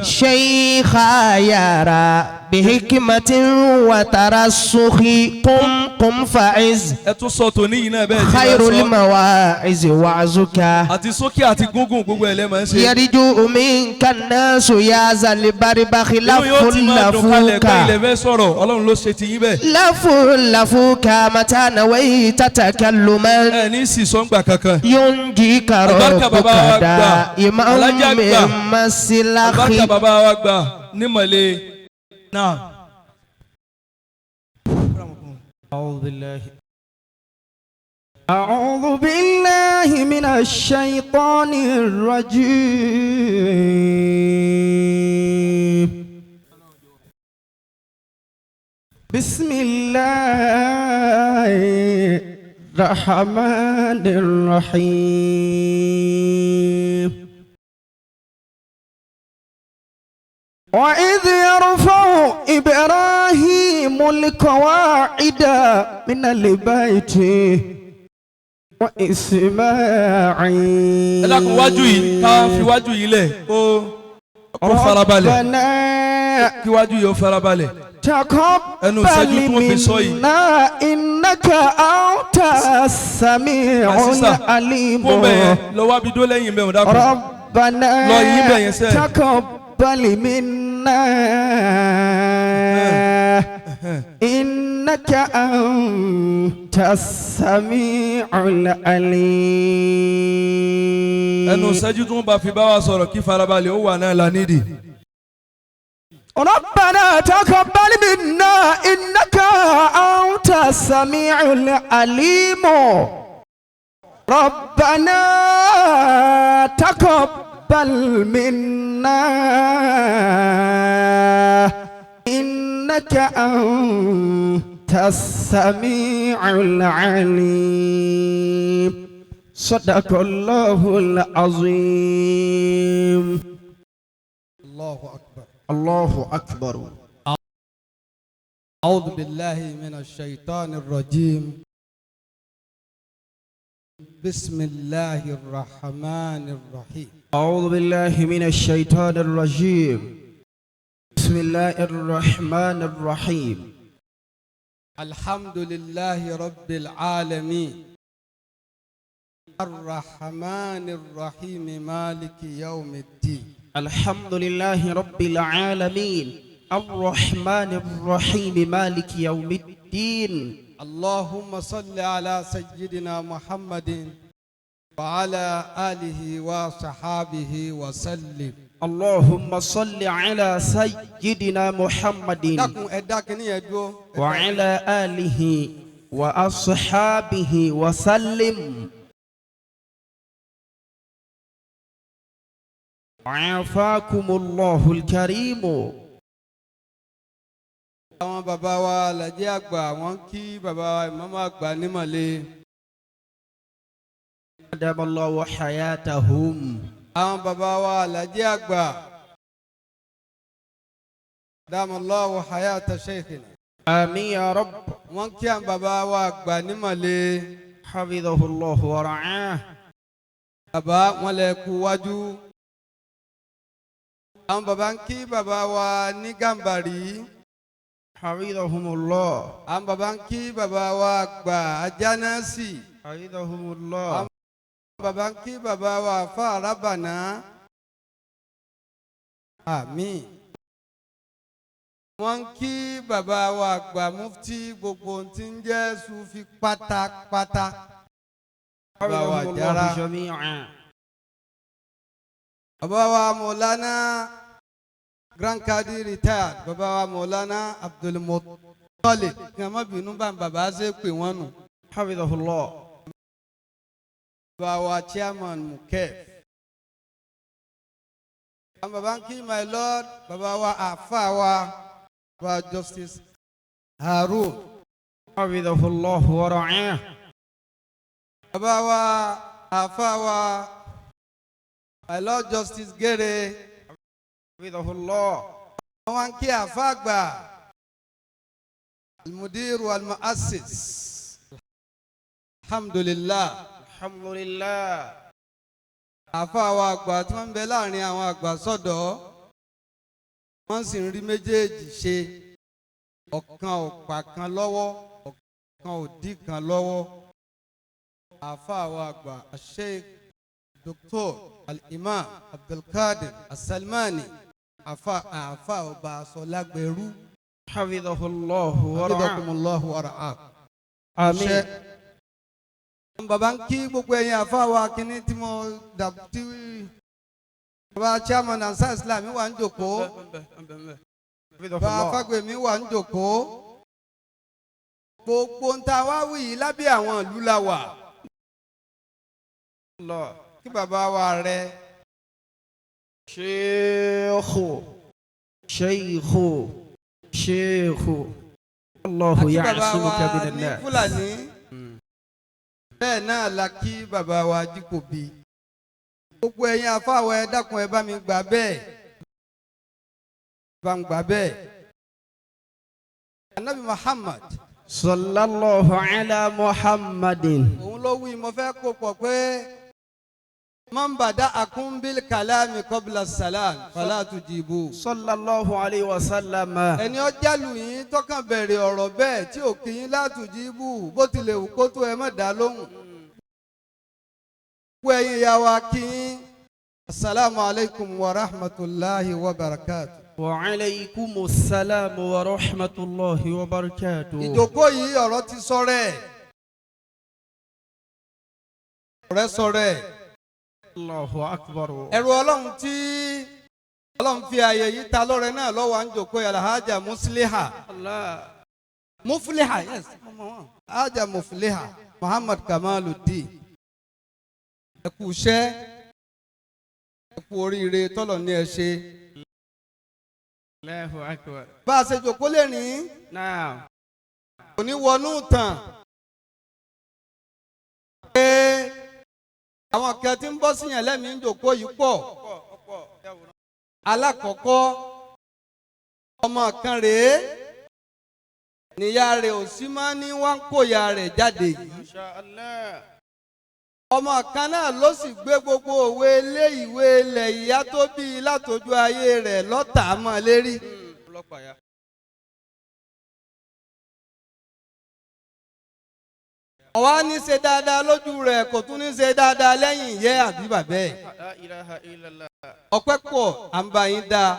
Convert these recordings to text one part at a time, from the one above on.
شيخ يرى بحكمة وترسخ قم قم فعز. Ẹ tún sọ tòní yìí náà bẹ́ẹ̀ tí خير wọ́n sọ. المواعظ وعظك. Àti sókè àti gúngùn, gbogbo ẹ̀ lẹ́ máa ń ṣe. يرجو منك الناس يا ذا البربخ. Inú yóò لف ti máa dùn kalẹ̀ pé ilẹ̀ لفوك fẹ́ sọ̀rọ̀, Ọlọ́run ló ṣe ti yín bẹ́ẹ̀. لف لفوك متى نويت تكلما. Ẹ ní sì sọ́ngbà kankan. ينجيك Àlùbáríkà ربك bàbá wa gbà. دائما Alájà gbà. من مسلخ. Àlùbáríkà bàbá wa gbà nímọ̀lẹ́ náà. أعوذ بالله أعوذ بالله من الشيطان الرجيم. بسم الله الرحمن الرحيم. وإذ يرفع إبراهيم القواعد من البيت وإسماعيل. Ẹ dákun, wájú yìí, ká fi wájú yìí lẹ̀ kó farabalẹ̀. ربنا Kí wájú yìí ó farabalẹ̀. Ẹnu ìṣẹ́jú tí wọ́n fi sọ yìí. تقبل منا إنك أنت السميع Sísà العليم. kó bẹ́ẹ̀ lọ wá bí dó lẹ́yìn bẹ́ẹ̀, dákun. ربنا Lọ yí bẹ̀ yẹn sẹ́. تقبل منا إنك أنت السميع العليم. Ẹnu ìṣẹ́jú tí wọ́n bá fi bá wa sọ̀rọ̀, kí farabalẹ̀ ó wà náà la nídìí. ربنا تقبل منا إنك أنت السميع العليم. ربنا تقبل منا إنك أنت السميع العليم. صدق الله العظيم. الله أكبر. الله أكبر. أعوذ بالله من الشيطان الرجيم. بسم الله الرحمن الرحيم. أعوذ بالله من الشيطان الرجيم. بسم الله الرحمن الرحيم. الحمد لله رب العالمين الرحمن الرحيم مالك يوم الدين. الحمد لله رب العالمين الرحمن الرحيم مالك يوم الدين. اللهم صل على سيدنا محمد وعلى آله وصحابه وسلم. اللهم صل على سيدنا محمد Dákun, ẹ dá kínní yẹn dúró. وعلى آله وأصحابه وسلم. عافاكم الله الكريم. Àwọn bàbá wa Alhaji àgbà, wọ́n kí bàbá wa ìmáàmù àgbà nímọ̀lẹ́. أدام الله حياتهم. Àwọn bàbá wa Alhaji àgbà, أدام الله حياة شيخنا. آمين يا رب. Wọ́n kí àwọn bàbá wa àgbà nímọ̀lẹ́. حفظه الله ورعاه. Bàbá wọn lè kú wájú. Àwọn bàbá ń kí bàbá wa ní Gàmbàrí. حفظهم الله. Àwọn bàbá ń kí bàbá wa àgbà Ajánásì. حفظهم الله. Àwọn bàbá ń kí bàbá wa àfa àràbànà. Àmín. Wọ́n ń kí bàbá wa àgbà mufti, gbogbo ohun tí ń jẹ́ sufi pátápátá. Bàbá wa حفظهم Àjàrà. الله جميعا. Bàbá wa Mọ̀lánà Grand Kadi retired, bàbá wa Mọ̀lánà Abdulmuttalib, kí wọ́n má bínú bá bàbá ṣe pè wọ́n nù. حفظه الله. Bàbá wa chairman Mukef. Àwọn bàbá ń kí my lord, bàbá wa àfa wa, bàbá Justice Harun. حفظه الله ورعاه. Bàbá wa àfa wa, my lord Justice Gere. حفظه الله. Wọ́n wá ń kí àfa àgbà المدير والمؤسس، alhamdulillah. الحمد لله. Àfa wa àgbà tí wọ́n ń bẹ láàrin àwọn àgbà sọ́dọ̀. Wọ́n sì ń rí méjèèjì ṣe. Ọ̀kan ò pa kan lọ́wọ́, ọ̀kan ò dí kan lọ́wọ́. Àáfàá wa àgbà Sheikh Dr. Al-Imam Abdulkadir Asalmani, àáfàá ọba Sọlágbẹrú. حفظه الله ورعاه. Hafizakumullahu wa ra'ah. آمين. Ṣe bàbá ń kí gbogbo ẹ̀yin àáfàá wa kínní tí mo dà tí bàbá chairman Ansar Islam wà ń jòkóó, حفظه bàbá الله. Fágbèmí wà ń jòkóó. Gbogbo ń ta wá wí yìí lábẹ́ àwọn ìlú la wà. الله. Kí bàbá wa rẹ شيخ شيخ شيخ الله àti bàbá يعصمك wa من ní الناس. Fúlàní, bẹ́ẹ̀ náà la kí bàbá wa Jíkòbí. Gbogbo ẹ̀yin afáwọ̀, ẹ dákun, ẹ bá mi gbà bẹ́ẹ̀, bá ń gbà bẹ́ẹ̀. Anabi Muhammad صلى الله على محمد. òun ló wí, mo fẹ́ kó pọ̀ pé man bada'akum bil kalami qabla salam fala tujibu. صلى الله عليه وسلم. Ẹni ọjàlù yín tọkàn bẹ̀rẹ̀ ọ̀rọ̀ bẹ́ẹ̀ tí ò kí yín, la tujibu, bó tilẹ̀ wù kó tó, ẹ má dá lóhùn. Gbogbo ẹ̀yin ìyá wa kí yín, asalaamu alaykum wa rahmatulahi wa barakatu. وعليكم السلام ورحمة الله وبركاته. Ìjókòó yìí, ọ̀rọ̀ ti sọ̀rọ̀ ẹ̀, ọ̀rẹ́ sọ̀rọ̀ ẹ̀. الله أكبر. Ẹ̀rù Ọlọ́run tí Ọlọ́run fi ààyè yìí ta lọ́rẹ náà lọ́wọ́ à ń jòkó yàrá, Alhaja Musliha. الله. Mufliha, yes, Alhaja Mufliha Muhammad Kamaluddin, ẹ kú iṣẹ́, ẹ kú oríire tọ́lọ̀ ní ẹ ṣe. الله أكبر. Bá a ṣe jòkó lè rìn نعم. kò ní wọnú tàn pé àwọn kan tí ń bọ́ síyàn lẹ́mìí ń jòkó yìí pọ̀. Alákọ̀ọ́kọ́, ọmọ kan rèé, níyà rẹ̀ ò sí máa ní wá ń kóyà rẹ̀ jáde yìí. ما شاء الله. Ọmọ kan náà ló sì gbé gbogbo òwe ilé ìwé ilẹ̀ ìyá tó bí i látọjú ayé rẹ̀ lọ́tà mọ́ lérí. Ọ̀wá ní ṣe dáadáa lójú rẹ̀, kò tún ní ṣe dáadáa lẹ́yìn ìyẹ́ àbí bàbá ẹ̀. لا إله إلا الله. Ọpẹ́ pọ̀, à ń bá yín dáa.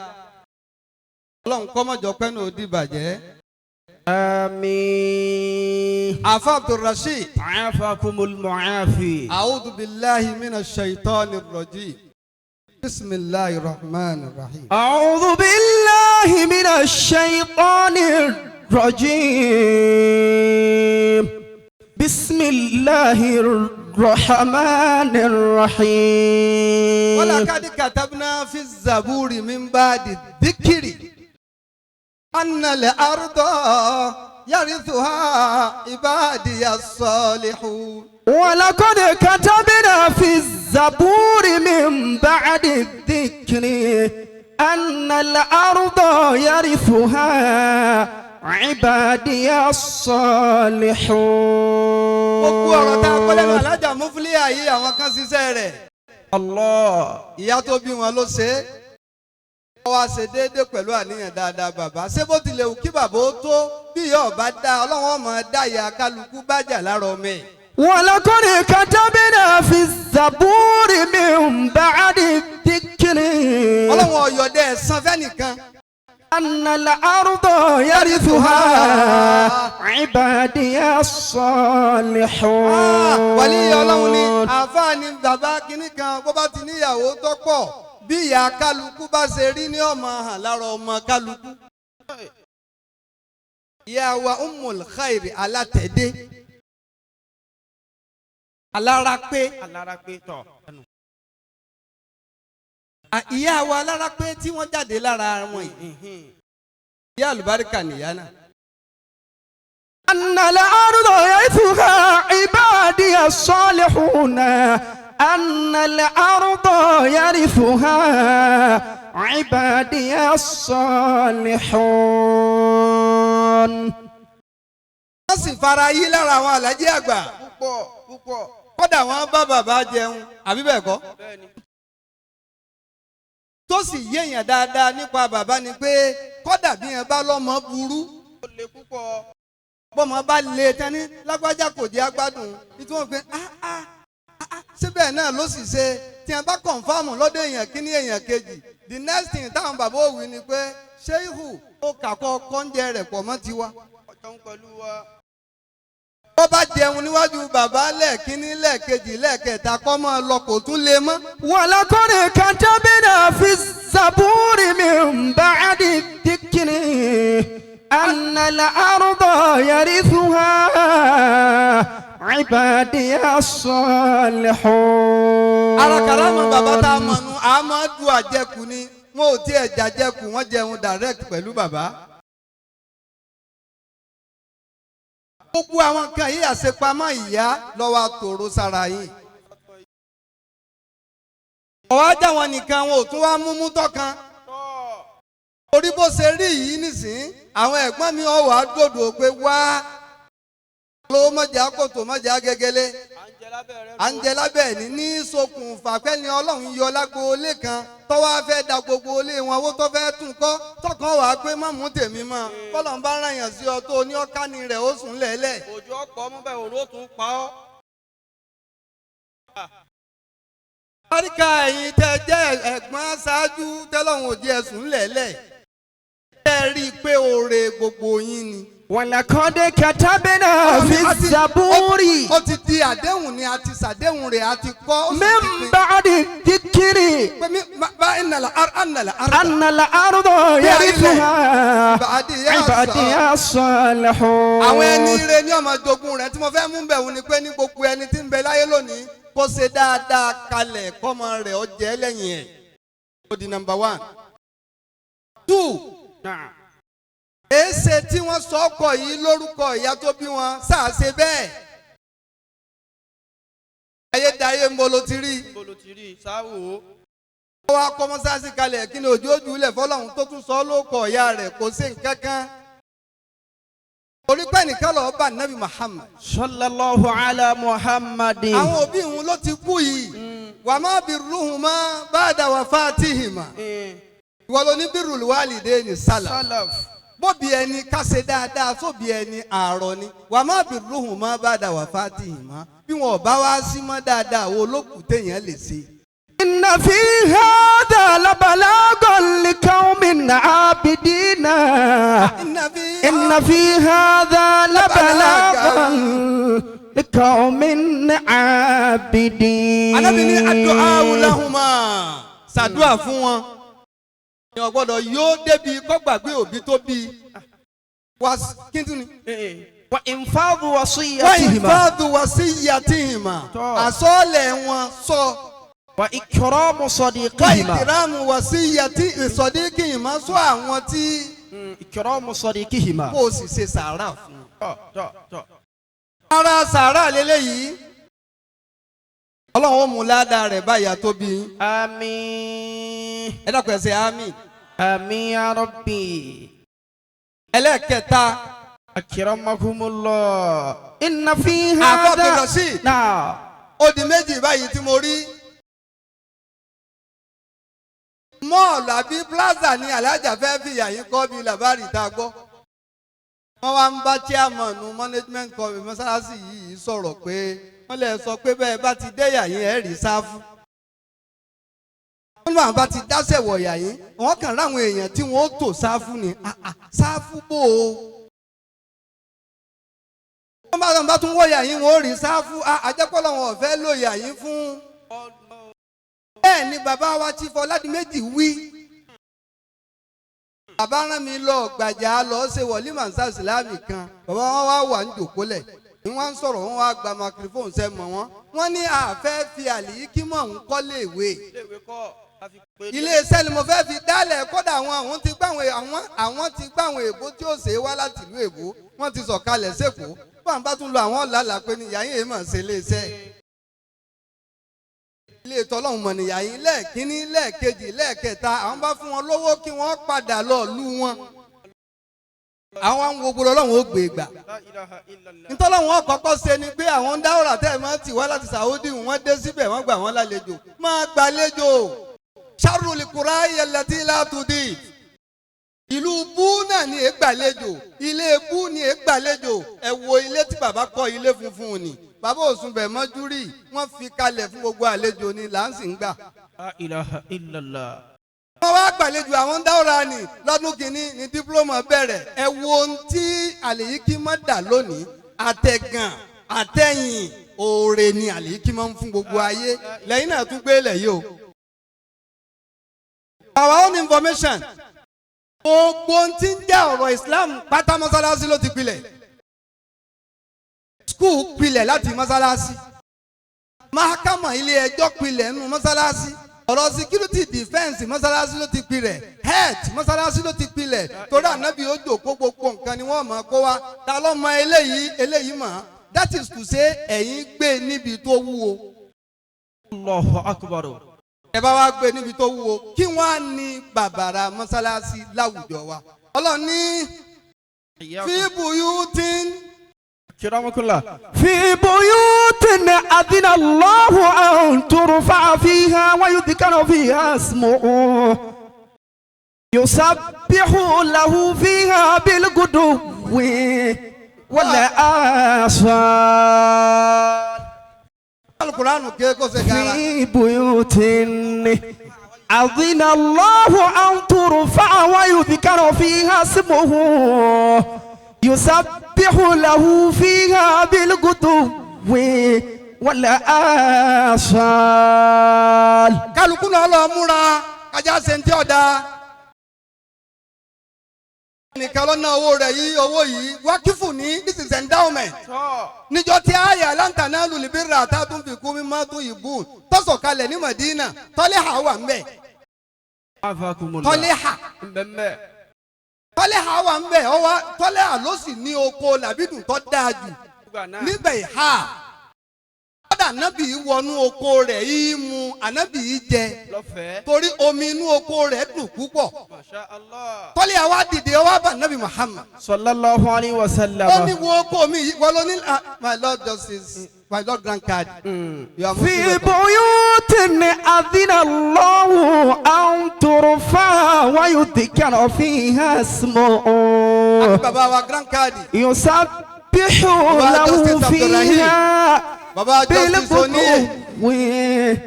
Ọlọ́run kọ́mọ̀jọ pẹ́ ní òdì bàjẹ́. آمين. Àfa Abdulrasheed. عافاكم المعافي. أعوذ بالله من الشيطان الرجيم، بسم الله الرحمن الرحيم. أعوذ بالله من الشيطان الرجيم، بسم الله الرحمن الرحيم. ولقد كتبنا في الزبور من بعد الذكر أن الأرض يرثها عبادي الصالحون. ولقد كتبنا في الزبور من بعد الذكر أن الأرض يرثها عبادي الصالحون. Gbogbo ọ̀rọ̀ tá a kọ́ lẹ́nu Alájà Mufliha yìí, àwọn kan ṣiṣẹ́ rẹ̀. الله. Ìyá tó bí wọn ló ṣe é. Wọ́n wá ṣe déédéé pẹ̀lú àníyàn dáadáa. Bàbá ṣé bó tilẹ̀ wù kí bàbá ó tó, bí ìyá ọba dá, Ọlọ́run ọmọ dá ìyá kálukú bájà lára ọmọ ẹ̀. ولقد كتبنا في الزبور من بعد الذكر Ọlọ́run ọ̀yọ̀dẹ ẹ̀san fẹ́nìkan. أن الأرض يرثها عبادي الصالحون. Wàlí Ọlọ́run ni àáfàá ni bàbá kínní kan, bó bá ti níyàwó tó pọ̀, bí ìyá kálukú bá ṣe rí ní ọmọ hàn lára ọmọ kálukú. Ìyá wa Ummul Khairi alátẹ̀dé alárápé. Alárápé tọ̀. Ìyá wa alárápé tí wọ́n jáde lára wọn yìí, ìyá àlùbáríkà nìyá náà. أن الأرض يرثها عبادي الصالحون، أن الأرض يرثها عبادي الصالحون. Wọ́n sì fara yí lára àwọn alájí àgbà. Púpọ̀ púpọ̀. Kódà wọ́n bá bàbá jẹun, àbí bẹ́ẹ̀ kọ́. Bẹ́ẹ̀ni. Tó sì yéèyàn dáadáa nípa bàbá ni pé kọ́dà bí yẹn bá lọ́mọ burú, Ó le púpọ̀. bọ́mọ bá le tẹ́ni lágbájá kò jẹ́ agbádùn, ìtumọ̀ pé ah ah ah, síbẹ̀ náà ló sì ṣe tí yẹn bá confirm lọ́dọ̀ èèyàn kíní, èèyàn kejì, the next thing táwọn bàbá òwì ni pé ṣéhù ó kàkọ́ kọ́ńjẹ rẹ̀ pọ̀ mọ́ tiwa. Ọjọ́ ń pẹ̀lú wa. Bó bá jẹun níwájú bàbá lẹ́ẹ̀kíní, lẹ́ẹ̀kejì, lẹ́ẹ̀kẹta, kọ́ mọ́ ọ lọ, kò tún lè mọ́. ولقد كتبنا في الزبور من بعد الذكر أن الأرض يرثها عبادي الصالحون. Ara karama bàbá tá a mọ̀ nu, a máa du àjẹkù ni. Wọn ò tiẹ̀ jàjẹkù, wọ́n jẹun direct pẹ̀lú bàbá. Gbogbo àwọn nǹkan yìí, àṣepamọ́ ìyá lọ́wọ́ àtòrò sára yìí. Ọ̀wá já wọn nìkan, wọn ò tún wá múmú tọ́kan. Orí bó ṣe rí yìí nísìnyí, àwọn ẹ̀gbọ́n mi ọ̀wá dòdò pé wá lówó mọ̀jà kòtò mọ̀jà gẹ́gẹ́lé À ń jẹ lábẹ́ rẹ. À ń jẹ lábẹ́ ẹ̀ ní ṣokùnfà pẹ́ni Ọlọ́run yọ lágboolé kan tọ́wọ́ á fẹ́ da gbogbo ilé wọn owó tó fẹ́ tún kọ́ tọkàn wàá pé má mú tèmi mọ́, bọ́lọ̀ ń bá ràn yàn sí ọ tó ní ọ́kánì rẹ̀ ó sùn lẹ́lẹ̀. Òjò ọ̀pọ̀ ọmọ bẹ́ẹ̀, òun ó tún pa ọ́. Áríkà ẹ̀yin tẹ́ jẹ́ ẹ̀gbọ́n ṣáájú tẹ́lọ̀hún òjì ẹ̀sùn lẹ́lẹ̀, tẹ́ rí i pé oore gbogbo yín ni. ولقد كتبنا في الزبور Ó ti di àdéhùn ni, a ti ṣàdéhùn rẹ̀, a ti kọ́, ó sì ti من pín. بعد الذكر Pé mi bá ìnàlà ànàlà àrùn. أن الأرض يرثها عبادي عبادي الصالحون. Àwọn ẹni ire ní ọmọ jogún rẹ. Tí mo fẹ́ mú bẹ̀ wù ni pé ní gbogbo ẹni tí ń bẹ láyé lónìí, kó ṣe dáadáa kalẹ̀ kọ́mọ rẹ̀ ó jẹ́ lẹ́yìn ẹ̀. Ó di number one. Two, èéṣe tí wọ́n sọ ọkọ̀ yìí lórúkọ ìyá tó bí wọn sáà ṣe bẹ́ẹ̀? Ayédáyé ń bolo ti rí. Níbo ló ti rí i? Sáwò ó. Wọ́n wá kọ́ mọ́sáàsì kalẹ̀, kí ni òjò ojú ilẹ̀ fọlọ́run tó tún sọ ọ́ lóko ìyá rẹ̀? Kò sí nǹkan kan. Orí pẹ́ nìkan lọ́ọ́ bá Nabi Muhammad. صلى الله على محمد. Àwọn òbí òun ló ti kú yìí, wà má birruhuma ba'da wafatihima. Ìwọ ló ní birrul walidayni sálà Salaf. bóbi ẹni ká ṣe dáadáa sóbi ẹni àárọ̀ ni. Wà má birruhuma ba'da wafatihima, bí wọn ò bá wá sí mọ́, dáadáa wo ló kù téèyàn lè ṣe? إن في هذا لبلاغا لقوم عابدين. Inna fi إن في هذا لبلاغا لقوم عابدين. Anábì ní àdúà lahuma, ṣàdúà fún wọn. Èèyàn gbọ́dọ̀ yóò débi kó gbàgbé òbí tó bí wá kí n tún ni. وإنفاذ Wọ́n وصيتهما. إنفاذ وصيتهما, àsọ́ọ̀lẹ̀ wọn sọ. وإكرام Wọ́n صديقهما. إكرام وصية صديقهما, sọ àwọn tí إكرام صديقهما. kò sì ṣe sàárà fún un. Ara sàárà lélẹ́yìí, Ọlọ́run ó mú ládàá rẹ̀ báyà tó bí yín. آمين. Ẹ dákun, ẹ ṣe àmín. آمين يا ربي. Ẹlẹ́ẹ̀kẹta. أكرمكم الله. إن في Àfọ هذا Abdulrasheed. نعم. Ó di méjì báyìí tí mo rí. Mall àbí plaza ni alájà fẹ́ fi yàyín kọ́ bíi làbárì tá a gbọ́. Wọ́n wá ń bá chairman management committee mọ́sálásí yìí sọ̀rọ̀ pé wọ́n lè sọ pé bẹ́ẹ̀ bá ti dé yàyín, ẹ̀ rí sáfù. Wọ́n ní àwọn bá ti dáṣẹ̀ wọ̀ yàyín, wọ́n kàn ráwọn èèyàn tí wọ́n ó tò sáfù ni. Ah, ah, sáfù bò ó. Wọ́n bá bá tún wọ̀ yàyín, wọ́n ó rí sáfù. Àjẹpọ̀lọ́ wọn ò fẹ́ lò yàyín fún. Bẹ́ẹ̀ ni bàbá wa Chief Ọládìméjì wí. Bàbá rán mi lọ gbàjà lọ ṣe wọlé màsá ìsìlámì kan. Bàbá wọn wá wà ń jòkólẹ̀ ni wọ́n ń sọ̀rọ̀, wọ́n wá gba microphone sẹ́ mọ̀ wọ́n. Wọ́n ní àfẹ́ fi àlìyíkímọ̀ ń kọ́lé ìwé. Iléeṣẹ́ ni mo fẹ́ fi dálẹ̀. Kódà àwọn ti gbàwọn àwọn ti gbàwọn èbó tí ó ṣe é wá láti ìlú èbó, wọ́n ti sọ̀kalẹ̀ sẹ́kọ̀ọ́. Báwọn bá tún lọ, àwọn làlà pé ní yàyín èèmọ̀ ṣe iléeṣẹ́ ilé ìtọ́lọ́hún mọ̀ nìyà yín lẹ́ẹ̀kínní, lẹ́ẹ̀kejì, lẹ́ẹ̀kẹta. Àwọn bá fún wọn lówó kí wọ́n padà lọ lú wọn. Àwọn àwọn gbogbo Ọlọ́run ó gbé gbà. Ntọ́lọ́hún ọ̀kọ́kọ́ ṣe ni pé àwọn ń dáwọ́rà tẹ́ ẹ̀ máa ń tì wá láti Saudi, wọ́n dé síbẹ̀, wọ́n gbà wọ́n lálejò, máa gbàlejò. Sharul qura allati la tudif. Ìlú bú náà ni ègbàlejò, ilé bú ni ègbàlejò. Ẹ wo ilé tí bàbá kọ́, ilé funfun ni bàbá òsùn bẹ̀ mọ́jú rí, wọ́n fi kalẹ̀ fún gbogbo àlejò ni là ń sì ń gbà. La ilaha illallah. Wọ́n wá gbàlejò àwọn dáwọ́ra ni lọ́dún kìíní ní diploma bẹ̀rẹ̀. Ẹ wo ohun tí Àlìhíkímọ̀ dà lónìí, àtẹ̀gàn àtẹ̀yìn oore ni Àlìhíkímọ̀ ń fún gbogbo ayé. Lẹ́yìn náà tún gbé lẹ̀ yìí o. Our own information, gbogbo ohun tí ń jẹ́ ọ̀rọ̀ Islam pátá, mọ́sálásí ló ti pilẹ̀. School pilẹ̀ láti mọ́sálásí, mahakama ilé ẹjọ́ pilẹ̀ nínú mọ́sálásí, ọ̀rọ̀ security defence mọ́sálásí ló ti pilẹ̀, health mọ́sálásí ló ti pilẹ̀, torí ànábì ó jòkó, gbogbo nǹkan ni wọ́n mọ̀ kó wa. Ta ló mọ eléyìí? Eléyìí mọ̀. That is to say, ẹ̀yin gbé níbi tó wúwo. Allahu akbar. Ẹ bá wa gbé níbi tó wúwo, kí wọ́n á ní bàbàrà mọ́sálásí láwùjọ wa. Ọlọ́run ní في بيوت. Akramakallah. في بيوت أذن الله أن ترفع فيها ويذكر فيها اسمه يسبح له فيها بالغدو والآصال. Alukuraanu ké kó ṣe gara. في بيوت أذن الله أن ترفع ويذكر فيها اسمه يسبح له فيها بالغدو والآصال. Kálukú náà lọ múra kájà ṣe ń tí ọ̀dà. Nìkan lọ́nà owó rẹ̀ yìí, owó yìí wákìfù ní, this is endowment. Níjọ́ tí àyà لن تنالوا البر حتى تنفقوا مما تحبون tọ́sọ̀kalẹ̀ ní Madina, Tọ́lẹ́hà wà ń bẹ̀. Afakumullah. Tọ́lẹ́hà. Nbẹ̀mbẹ̀. Tọ́lẹ́hà wà ń bẹ̀. Ọwọ́ Tọ́lẹ́hà ló sì ní oko làbídùn tó dáa jù níbẹ̀ ìhà. Kọ́dà ànábì wọnú oko rẹ̀ yìí mu, ànábì yìí jẹ Lọ́fẹ̀ẹ́. torí omi inú oko rẹ̀ dùn púpọ̀. Masha Allah. Tọ́lẹ́hà wá dìde, ó wá bá ànábì Muhammad. Sallallahu alayhi wa sallam. Ó ní wo oko mi yìí, wọ́n ló ní, ah, my lord justice, my lord grand card. You are most في welcome. بيوت أذن الله أن ترفع ويذكر فيها اسمه Bàbá wa grand card. يسبح Baba له Justice Abdulrahim. فيها Bàbá justice oníyè. بالغدو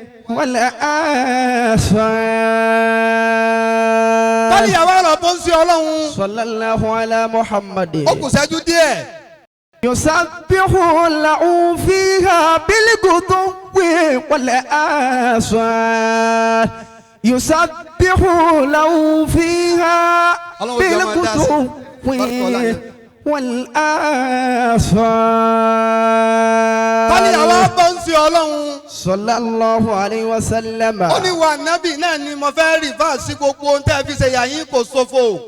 والآصال. Tọ́lẹ́hà wá lọ bó ń ṣe Ọlọ́run. صلى الله على محمد. Ó kù ṣẹ́jú díẹ̀. يسبح له فيها بالغدو والآصال يسبح له فيها Ọlọ́run jẹ́ ọmọ dá sí. بالغدو Tọ́lẹ́hà wá والآصال. bó ń ṣe Ọlọ́run. صلى الله عليه وسلم. Ó ní wa nábì náà ni mo fẹ́ rí fáàsì, gbogbo ohun tẹ́ ẹ fi ṣe yàyín kò ṣòfò.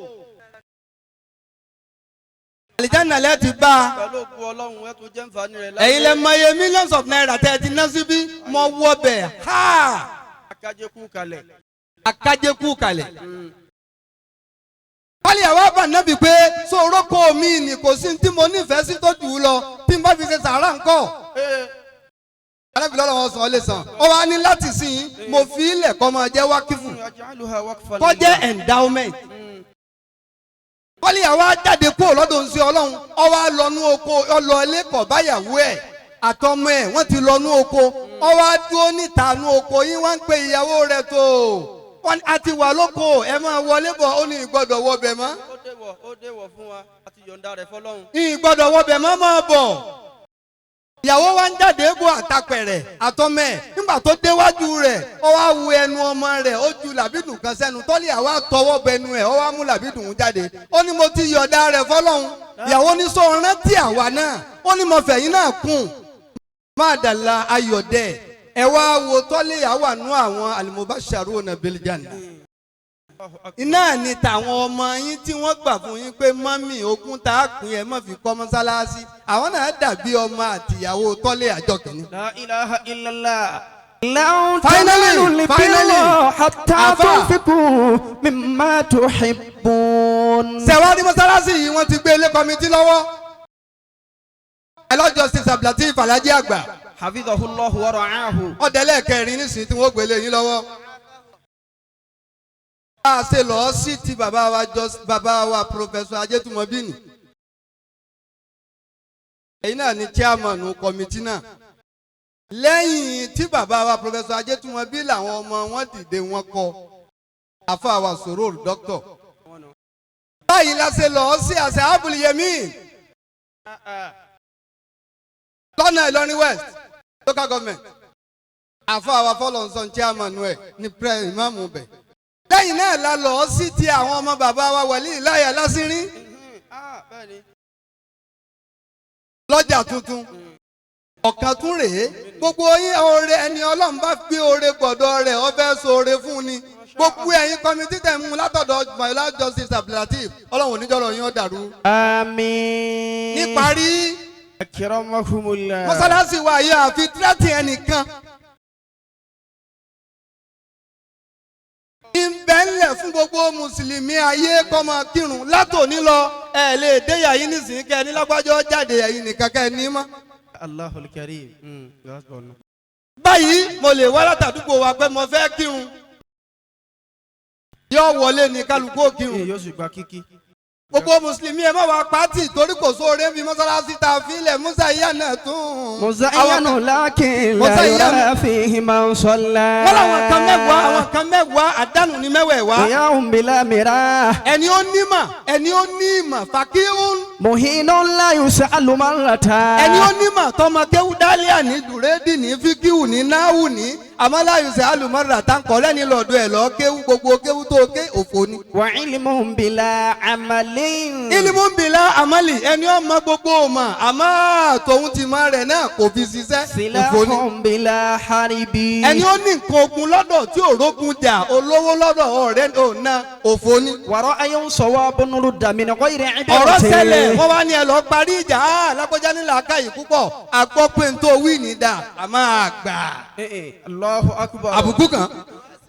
Àlìjáná lẹ́ ti bá a. Pẹ̀lú òkú Ọlọ́run, ẹ tó jẹ́ nfààní rẹ̀. Ẹ̀yin lẹ mọye millions of naira tẹ́ ẹ ti ná síbí. Mo wọ bẹ̀ ha. Akájẹ́ kú kalẹ̀. Akájẹ́kù kalẹ̀. Wálé àwa bá nábì pé sọ̀rọ̀ mi ni kò sí tí mo nífẹ̀ẹ́ sí tó jù ú lọ, tí n bá fi ṣe sàárà ńkọ́. Alábìlẹ̀ ọlọ́wọ́ sàn ọ́ lè sàn. Ó wá ní láti sìn mo fi ilẹ̀ kọ́ máa jẹ́ wákìfù. Yaj'aluha waqfan. Kọ́ jẹ́ endowment. Wálé àwa jáde kúrò lọ́dọ̀ ń ṣe Ọlọ́run, ó wá lọ́nú oko, ó lọ ilé kọ̀ báyàwó ẹ̀ àtọmọ ẹ̀, wọ́n ti lọ́nú oko. Ó wá dúró níta nú oko yín, wọ́n ń pe ìyàwó rẹ̀ tó wọ́n a ti wà lóko, ẹ máa wọlé bọ̀. Ó ní ìgbọ́dọ̀ wọbẹ̀ mọ́. Ó déwọ̀, ó déwọ̀ fún wa àti yọ̀ǹda rẹ̀ fọlọ́run. Ìgbọ́dọ̀ wọbẹ̀ mọ́, máa bọ̀. Ìyàwó wa ń jáde bọ̀ àtàpẹ̀rẹ̀ àtọmọ ẹ̀. Nígbà tó déwájú rẹ̀, ó wá wu ẹnu ọmọ rẹ̀, ó ju làbídùn kan sẹ́nu. Tọ́lí àwa tọwọ́ bẹnu ẹ̀, ó wá mú làbídùn jáde. Ó ní mo ti yọ̀ọ̀dá rẹ̀ fọlọ́hún. Ìyàwó ní sọ rántí àwa náà. Ó ní mo fẹ̀yìn náà kùn máa dàla ayọ̀dẹ̀. Ẹ wá wo tọ́lé àwa nú àwọn al-mubashsharuna bil janna, iná ni tàwọn ọmọ yín tí wọ́n gbà fún yín pé mummy, ogún tá a pín, ẹ má fi kọ́ mọ́sálásí. Àwọn náà dàbí ọmọ àtìyàwó tọ́lé àjọ kìíní. La ilaha illallah. لن Finally, تنالوا البر finally, حتى Afa. تنفقوا مما تحبون. Ṣẹ̀wárí mọ́sálásí yìí, wọ́n ti gbé ilé committee lọ́wọ́. Ẹlọ́ Justice Abdulateef Alhaji Àgbà. Hafidhahullahu wa ra'ahu. Ọ̀dẹ́lẹ̀kẹrin nísìnyí tí wọ́n gbélé yín lọ́wọ́. Bá a ṣe lọ sí ti bàbá wa bàbá wa Professor Ajétúmọ̀bí ni. Ẹ̀yin náà ni chairman committee náà. Lẹ́yìn tí bàbá wa Professor Ajétúmọ̀bí làwọn ọmọ wọn dìde wọn kọ. Àfáà wa Sòrò Doctor. Báyìí la ṣe lọ sí àṣẹ Abúlé lọ́nà Ìlọrin West local government. Àfáà wa Fọlọ́nsọ̀n chairman ẹ̀ ní prẹ́ ìmáàmù bẹ̀. Lẹ́yìn náà la lọ sí ti àwọn ọmọ bàbá wa Wàlí Ìláyà Lásìrín lọ́jà tuntun. Ọ̀kan tún rèé, gbogbo yín oore ẹni Ọlọ́run bá gbé oore gbọ̀dọ̀ rẹ̀ ó fẹ́ ṣoore fún ni. Gbogbo ẹ̀yin committee tẹ̀ ń mú látọ̀dọ̀ Mayola Justice Abdulateef, Ọlọ́run oníjọ́rọ̀ yín ó dàrú. Àmín. Níparí, Akramakumullah. mọ́sálásí wa yìí àfi tírẹ́tì ẹnìkan. Ìbẹ̀ ńlẹ̀ fún gbogbo mùsùlùmí ayé kó máa kírun látòní lọ, ẹ lè déyà yín nísìnyí kẹ́ ẹ ní lágbájọ́ jáde ẹ̀yin nìkan kẹ́ ẹ ní mọ́. Allahul Karim. Báyìí mo lè wá látàdúgbò wa pé mo fẹ́ kírun. Yóò wọlé ní kálukú ó kírun. Yóò sì gba kíkí. Gbogbo mùsùlùmí ẹ má wá pátì torí kò sóore bí mọ́sálásí tá a fi lẹ̀ Musa ìyá náà tún. Muzayyanu lakin la Muzayyanu. yura fihi man salla. Wọ́n láwọn kan mẹ́wàá, àwọn kan mẹ́wàá, àdánù ní mẹ́wẹ̀ẹ̀wá. Qiyahum bila mirah. Ẹni ó nímọ̀, ẹni ó ní ìmọ̀, fàkíhún. Muhinun la yus'alu marrata. Ẹni ó nímọ̀ tọmọ kéwú dálíà ní dùrẹ́dì ní fíkíwù ní náwù ní àmọ́láyùsẹ̀ alùmọ́rà táǹkọ̀ lẹ́ni lọ́dọ̀ ẹ̀ lọ́ kéwú gbogbo kéwú tó ké òfò ni. Wa ilmun bila amalin. Ilimu bila amali, ẹni ó mọ gbogbo ọmọ àmọ́ tòun ti mọ rẹ̀ náà kò fi ṣiṣẹ́ òfò ni. Silahun bila haribi. Ẹni ó ní nǹkan ogun lọ́dọ̀ tí òrógun jà olówó lọ́dọ̀ ọ̀rẹ́ òná òfò ni. Wa ra'yun sawabun rudda min ghayri ibratin. Ọ̀rọ̀ ṣẹlẹ̀ wọ́n wá ní ẹ lọ parí ìjà á lágbájá nílà káyì púpọ̀ àgbọ̀ pé n tó wí ní dà àmọ́ àgbà. Allahu akbar. Àbùkù kan.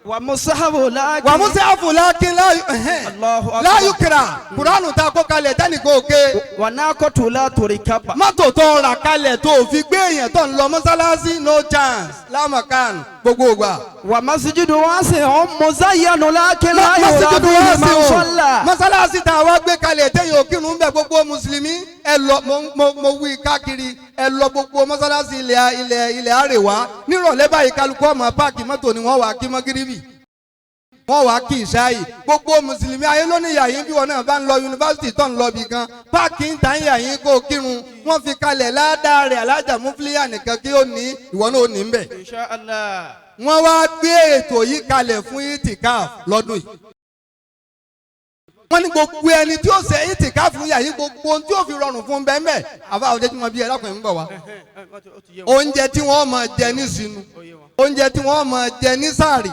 Wa musahabu lakin. Wà musa afúlákin Allahu akbar. láyù kìrà kuranu ta kó kalẹ̀ tẹ́nìkan òkè. Wa naqatu la turikaba. Mọ́tò tó rà kalẹ̀ tó fi gbé èèyàn tó ń lọ mọ́sálásí no chance lámàkàn gbogbo ìgbà. Wa masjidu wasi'un muzayyanu lakin la yura Mọ́sídùú fihi wá sí man o salla. mọ́sálásí tá a wá gbé kalẹ̀ téèyàn òkìrun ń bẹ gbogbo mùsùlùmí ẹ lọ mo wí káàkiri ẹ lọ gbogbo mọ́sálásí ilẹ̀ ilẹ̀ ilẹ̀ àrèwá nírọ̀lẹ́ báyìí kálukú ọmọ páàkì mọ́tò ni wọ́n wá kí mọ́gíríbì wọ́n wá kí ìṣáyì gbogbo mùsùlùmí ayé lónìí yàyín bí wọn náà bá ń lọ yunifásitì tó ń lọ bì kan páàkì ń ta ń yàyín kó kírun wọ́n fi kalẹ̀ ládàá rẹ̀ alájà mufiliya nìkan kí ó ní ìwọ náà ó ní ń bẹ̀. Insha Allah. Wọ́n wá gbé ètò yìí kalẹ̀ fún itikaf lọ́dún yìí. Wọ́n ní gbogbo ẹni tí ó ṣe itikaf fún yàyí gbogbo ohun tí ó fi rọrùn fún bẹ́ẹ̀ bẹ́ẹ̀ àfa àwọn jẹ́jú mọ́ bí ẹlẹ́kùnrin ń bọ̀ wá. Oúnjẹ tí wọ́n máa jẹ ní sinu, oúnjẹ tí wọ́n máa jẹ ní sàárì,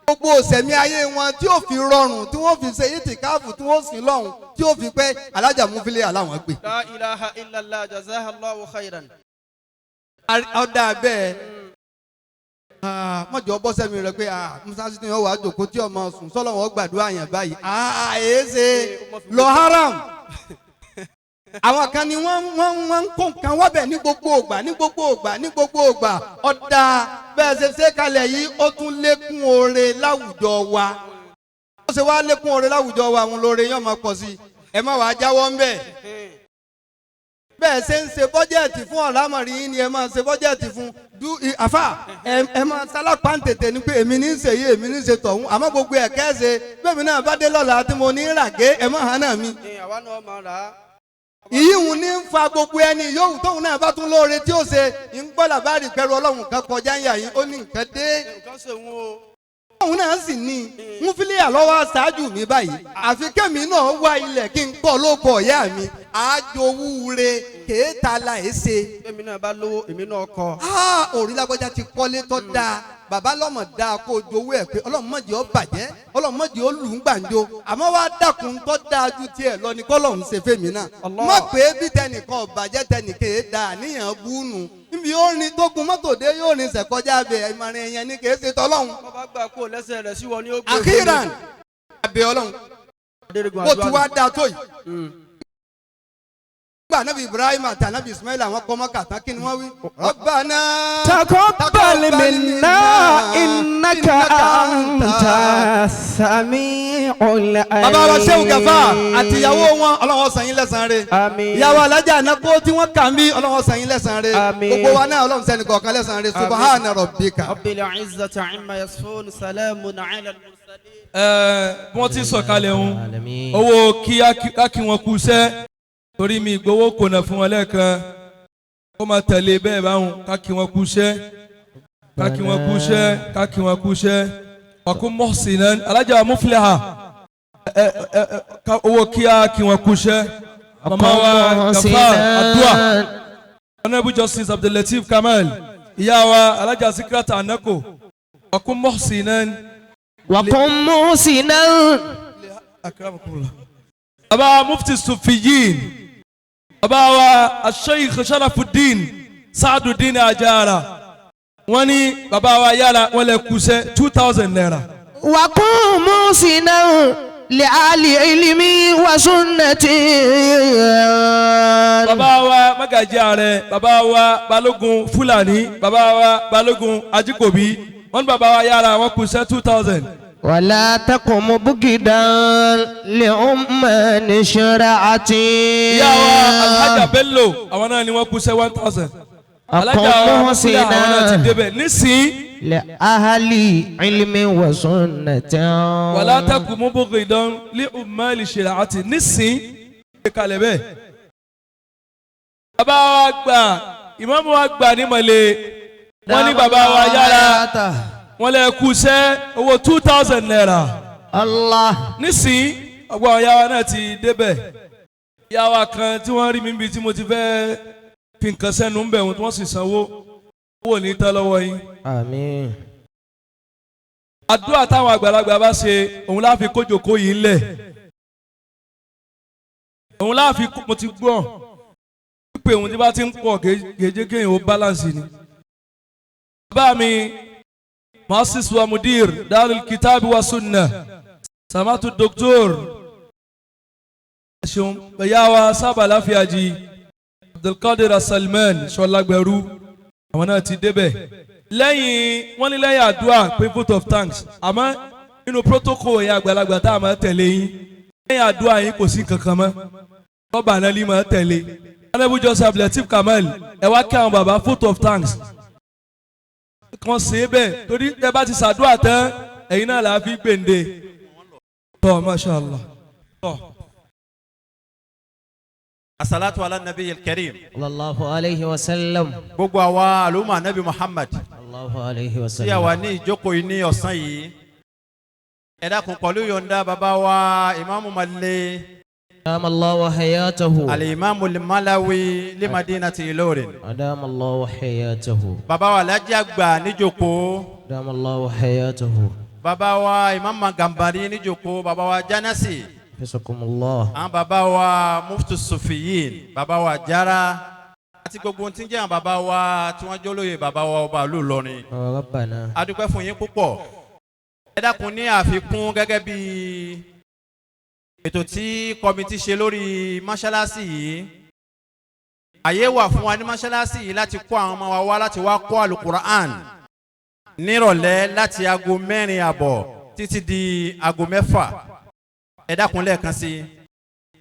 gbogbo òsẹ̀mí ayé wọn tí ó fi rọrùn tí wọ́n fi ṣe itikaf tí wọ́n sìn lọ́hùn tí ó fi pẹ́ alájà múfilé aláwọn gbé. La ilaha illallah jazahallahu khairan. Ọ̀dà bẹ́ẹ̀ mọ̀jọ́ bọ́sẹ̀ mi rẹ̀ pé musa sí ni wọ́n wàá jòkó tí ọmọ sùn sọ́lọ́ wọn gbàdúrà yẹn báyìí èé ṣe lọ haram. Àwọn kan ni wọ́n ń kó nǹkan wọ́bẹ̀ ní gbogbo ògbà ní gbogbo ògbà ní gbogbo ògbà ọ̀dà bẹ́ẹ̀ ṣe ṣe kalẹ̀ yìí ó tún lékún oore láwùjọ wa. Ó ṣe wá lékún oore láwùjọ wa àwọn olóore yóò máa pọ̀ sí i ẹ má wàá jáwọ́ ń bẹ̀. Bẹ́ẹ̀ ṣe ń ṣe bọ́jẹ̀tì fún ọ̀làmọ̀rí yín ni ẹ máa ṣe bọ́jẹ̀tì fún àfà ẹ máa sálápá ń tètè ní pé èmi ní í ṣe yìí èmi ní í ṣe tọ̀hún àmọ́ gbogbo ẹ̀ kẹ́sẹ̀ bẹ́ẹ̀ mi náà bá dé lọ́la tí mo ní ràgé ẹ má hàn náà mi. Àwa náà máa rà á. Ìyíhun ní ń fa gbogbo ẹni yòówù tóun náà bá tún lóore tí ó ṣe ń gbọ́ làbáàrì pẹ̀lú Ọlọ́run kan kọjá ń yà yín ó ní nǹkan dé. Nǹkan ṣe òun o. Òun náà sì ní ń fílíà lọ́wọ́ ṣáájú mi báyìí àfi kẹ́mi náà wá ilẹ̀ kí n kọ́ lóko ọ̀yá mi àjòwúre kéèta la ẹ̀ ṣe. Èmi náà bá lówó èmi náà kọ́. Òrí lágbájá ti kọ́lé tó dáa bàbá lọ́mọ dáa kó jowó ẹ̀ pé Ọlọ́run má jẹ́ ó bàjẹ́ Ọlọ́run má jẹ́ ó lù ú gbàǹjo àmọ́ wá dákun tó dáa ju tiẹ̀ lọ ní kọ́lọ́run ṣe fèmí náà. Má pé bí tẹnìkan ò bàjẹ́ tẹnìkan èé da àníyàn búnú níbi ó rin tó gun mọ́tò dé yóò rin sẹ̀kọjá bẹ̀ ìmọ̀ràn ẹ̀yàn ni kìí ṣe tọ́lọ́run. Wọ́n bá gbà kó lẹ́sẹ̀ rẹ̀ sí wọn ni ó gbé. Àkíràn àbẹ̀ Ọlọ́run bó ti wá dáa tó yìí. Anabi Ibrahim àti Anabi Ismail àwọn kọ́ Mọ́kà tán, kí ni wọ́n wí? Rabbana تقبل منا إنك أنت السميع العليم. Bàbá wa Shehu Gafar àti ìyàwó wọn, Ọlọ́run san yín lẹ́san rẹ̀. Àmín. Ìyàwó alájà ànákó tí wọ́n kà ń bí, Ọlọ́run san yín lẹ́san rẹ̀. Àmín. Gbogbo wa náà, Ọlọ́run sẹ́ni kọ̀ọ̀kan lẹ́san rẹ̀. Subhana rabbika. رب العزة عما يصفون سلام على المرسلين. Ẹ bí wọ́n ti sọ̀kalẹ̀ ń owó kí á kí wọn kú iṣẹ́, torí mi ìgbowó kò nà fún wọn lẹ́ẹ̀kan, ó máa tẹ̀lé bẹ́ẹ̀ báwọn. Ká kí wọn kú iṣẹ́, ká kí wọn kú iṣẹ́, ká kí wọn kú iṣẹ́. Ọkùn mọ́sìnà alájà mufliha, ẹ ẹ ẹ owó kí á kí wọn kú iṣẹ́. Màmá wa Gafar adua, Honourable Justice Abdulateef Kamal, ìyá wa alájà Sikrata Anako, ọkùn mọ́sìnà. وكن محسنا. Akramakumullah. Baba Mufti Sufiyin, baba wa Sheikh Sharafuddin Saaduddin Ajara, wọ́n ní baba wa yára wọ́n lè kúṣẹ́ ₦2,000. وكن محسنا لأهل علم وسنة. Baba wa Magaji Ààrẹ, baba wa Balógun Fúlàní, baba wa Balógun Ajíkòbí, wọ́n ní baba wa yára wọ́n kúṣẹ́ 2,000. ولا تكن مبغضا لأمة شرعتي. Ìyá wa Alhaja Bello, àwọn náà ni wọ́n kúṣẹ́ 1,000. Alájà wa Mufliha, àwọn náà ti débẹ̀ nísìnyí. لأهل علم وسنة. Wàlá takù mú bókè ìdán lé umali ṣèràtì nísìn kalẹ̀ bẹ́ẹ̀. Bàbá wa gbà, ìmáàmù wa gbà ní Mọ̀lẹ́, wọ́n ní bàbá wa yára wọ́n lè kú iṣẹ́ owó ₦2,000. Allah. Nísìn ọgbà àwọn yàrá náà ti débẹ̀. Yàrá kan tí wọ́n rí mi níbi tí mo ti fẹ́ fi nǹkan sẹ́nu ń bẹ̀ wọ́n, tí wọ́n sì sanwó owó ní tán lọ́wọ́ yín. Àmín. Àdúrà táwọn àgbàlagbà bá ṣe, òun láfi kójòkó yìí ńlẹ̀, òun láfi mo ti gbọ́ pé òun tí bá ti ń pọ̀ gèjé kéèyàn ó balance ni. Bàbá mi muassis wa mudir Darul Kitabi wa Sunna, samatu doctor, ṣeun. Bẹ̀yà wa sábà láfíàjì Abdulkadir Salman Ṣọlágbẹ̀rú, àwọn náà ti débẹ̀. Lẹ́yìn wọ́n ní lẹ́yìn àdúrà pé vote of thanks, àmọ́ nínú protocol yẹn, àgbàlagbà tá a máa tẹ̀lé yín lẹ́yìn àdúrà yín, kò sí kankan mọ́, rọ́bà náà lè máa tẹ̀lé. Honourable Joseph Lateef Kamal, ẹ wá kí àwọn bàbá vote of thanks kan ṣe é bẹ́ẹ̀, torí ẹ bá ti ṣàdúrà tán, ẹ̀yin náà là á fi gbèǹde tọ́. Masha Allah tọ́. Asalatu ala nabi karim. Sallallahu alayhi wa sallam. Gbogbo àwa àlùmọ̀ anabi Muhammad Sallallahu alayhi wa tí a sallam. wà ní ìjókòó yìí ní ọ̀sán yìí, ẹ dákun, pẹ̀lú yọ̀ǹda bàbá wa ìmáàmù Malé, أدام الله حياته. Alimami Malawi limadinati Ilorin, أدام الله حياته. bàbá wa Alhaji àgbà níjókòó, أدام الله حياته. bàbá wa ìmáàmù Gambari níjókòó, bàbá wa Janasi, حفظكم الله. àwọn bàbá wa Muftu Sufiyin, bàbá wa Jara, àti gbogbo ohun tí ń jẹ́ àwọn bàbá wa tí wọ́n jólóye bàbá wa ọba ìlú Ìlọrin, ربنا. A dúpẹ́ fún yín púpọ̀. Ẹ dákun, ní àfikún, gẹ́gẹ́ bí ètò tí committee ṣe lórí mọ́ṣáláṣí yìí, àyè wà fún wa ní mọ́ṣáláṣí yìí láti kó àwọn ọmọ wa wá láti wá kó alukur'an nírọ̀lẹ́ láti aago 4:30 títí di aago 6. Ẹ dákun, lẹ́ẹ̀kan sí i,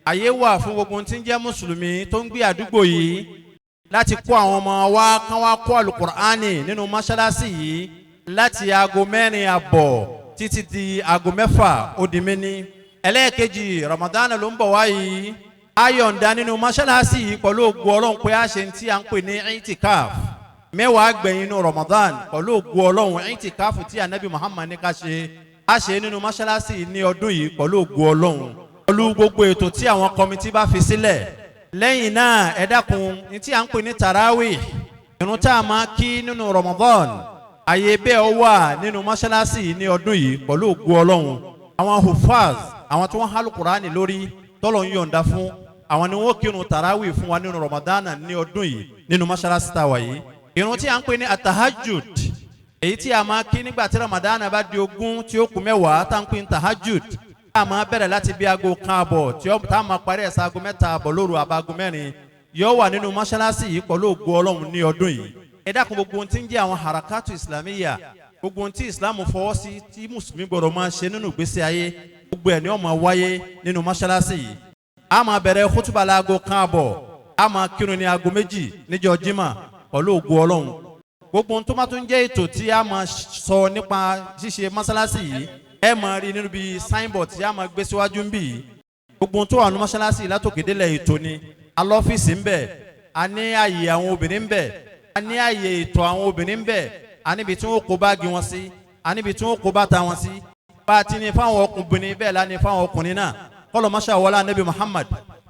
àyè wà fún gbogbo ohun tí ń jẹ́ mùsùlùmí tó ń gbé àdúgbò yìí láti kó àwọn ọmọ wa kán wá kó alukur'ani nínú mọ́ṣáláṣí yìí láti aago 4:30 títí di aago 6. Ó di méní. Ẹlẹ́ẹ̀kejì, Ramadan ló ń bọ̀ wá yìí. Ayọ̀ǹda nínú mọ́ṣáláṣí yìí pẹ̀lú ògo Ọlọ́run pé a ṣe tí a ń pè ní itikaf 10 gbẹ̀yìn inú Ramadan. Pẹ̀lú ògo Ọlọ́run, itikaf tí anabi Muhammad ní ká ṣe, a ṣe nínú mọ́ṣáláṣí yìí ní ọdún yìí pẹ̀lú ògo Ọlọ́run, pẹ̀lú gbogbo ètò tí àwọn committee bá fi sílẹ̀. Lẹ́yìn náà, ẹ dákun, ní tí a ń pè ní tarawih, irun tá a máa kí nínú Ramadan, àyè bẹ́ẹ̀ ó wà nínú mọ́ṣáláṣí yìí ní ọdún yìí pẹ̀lú ògo Ọlọ́run. Àwọn hufaz, àwọn tí wọ́n hálù Kùránì lórí tọ́lọ̀ ń yọ̀ǹda fún, àwọn ni wọ́n kírun tarawih fún wa nínú Ramadan ní ọdún yìí nínú mọ́ṣáláṣí tá a wà yìí. Irun tí a ń pè ní atahajud, èyí tí a máa kí nígbà tí Ramadan bá di 20 tí ó kù 10, tá a ń pè ní tahajud, tá a máa bẹ̀rẹ̀ láti bí aago 1:30 tí ó tá a máa parí ẹ̀ sí aago 3:30 lóru àbá aago 4. Yóò wà nínú mọ́ṣáláṣí yìí pẹ̀lú ògo Ọlọ́run ní ọdún yìí. Ẹ dákun, gbogbo ohun tí ń jẹ́ àwọn harakatu islamiyya, gbogbo ohun tí Islam fọwọ́ sí tí mùsùlùmí gbọ́dọ̀ máa ṣe nínú ìgbésí ayé, gbogbo ẹ̀ ni ó máa wáyé nínú mọ́ṣáláṣí yìí. A máa bẹ̀rẹ̀ kútùbà láago 1:30, a máa kírun ní aago 2 níjọ́ jimá pẹ̀lú ògo Ọlọ́run. Gbogbo ohun tó bá tún jẹ́ ètò tí a máa sọ nípa ṣíṣe mọ́ṣáláṣí yìí, ẹ máa rí nínú bíi signboard tí a máa gbé síwájú ń bì yìí. Gbogbo ohun tó wà ní mọ́ṣáláṣí látòkè délẹ̀ ètò ni. A lọ́fíìsì ń bẹ̀, a ní àyè àwọn obìnrin ń bẹ̀, a ní àyè ètò àwọn obìnrin ń bẹ̀, a níbi tí wọ́n kó báàgì wọn sí, a níbi tí wọ́n kó bàtà wọn sí. Bá a ti ní fáwọn ọkùnrin bẹ́ẹ̀ la ní fáwọn ọkùnrin náà. Kọ́lọ̀ mọ́ṣá wọlé anabi Muhammad,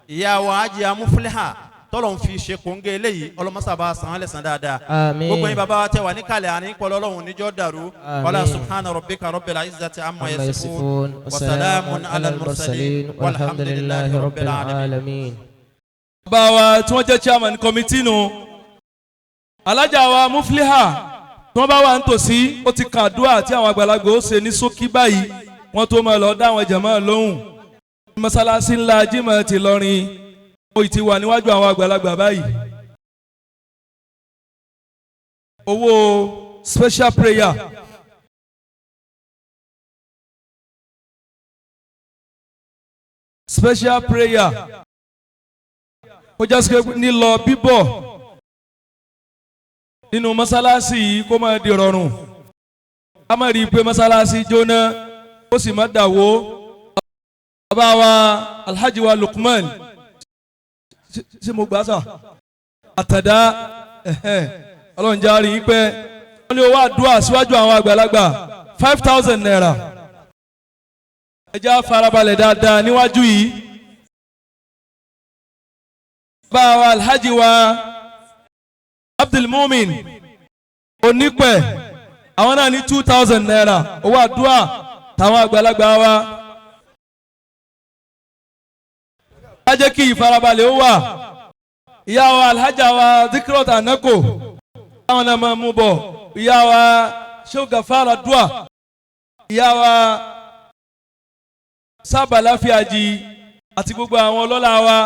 ìyá wa Hajiya Mufliha tọ́lọ̀ ń fi ṣe kóńgé eléyìí, ọlọ́mọṣà san án lẹ́san dáadáa. Àmín. Gbogbo yín bàbá wa tẹ wà níkàlẹ̀ àní pọ̀lọ́ Ọlọ́run níjọ́ dàrú. Àmín. Wàlá subhana rabbika rabbil izzati amma عما yasifun يصفون wa salamun ala al-mursalin والحمد لله رب العالمين. Bàbá wa tí wọ́n jẹ́ chairman committee nu, alájà wa Mufliha, tí wọ́n bá wà nítòsí, ó ti kàn àdúrà tí àwọn àgbàlagbà ó ṣe ní ṣókí báyìí, wọ́n tó máa lọ dá àwọn jàmáà lóhùn. Mọ́sálásí ńlá Jímọ̀ ti lọrin, ó ti wà níwájú àwọn àgbàlagbà báyìí. Owó special prayer special prayer ó jẹ́ sọ pé nílọ bíbọ̀ nínú mọ́sálásí yìí kó máa di rọrùn, ká má rí i pé mọ́sálásí jóná ó sì má dàwó. Bàbá wa Alhaji wa Lukman, ṣé mo gbà sà àtàdá, ọlọ́run jẹ́ àárín yín pẹ́. Wọ́n ní owó àdúrà síwájú àwọn àgbàlagbà 5,000 naira. Ẹ jẹ́ á farabalẹ̀ dáadáa níwájú yìí. Bàbá wa Alhaji wa Abdulmumin Onípẹ̀, àwọn náà ní 2,000 naira, owó àdúrà táwọn àgbàlagbà wa. Ẹ jẹ́ kí ìfarabalẹ̀ ó wà. Ìyá wa Alhaja wa Zikrot Anako, táwọn náà máa mú bọ̀. Ìyá wa Shehu Gafara dua, ìyá wa Sábà Láfíàjì àti gbogbo àwọn ọlọ́lá wa.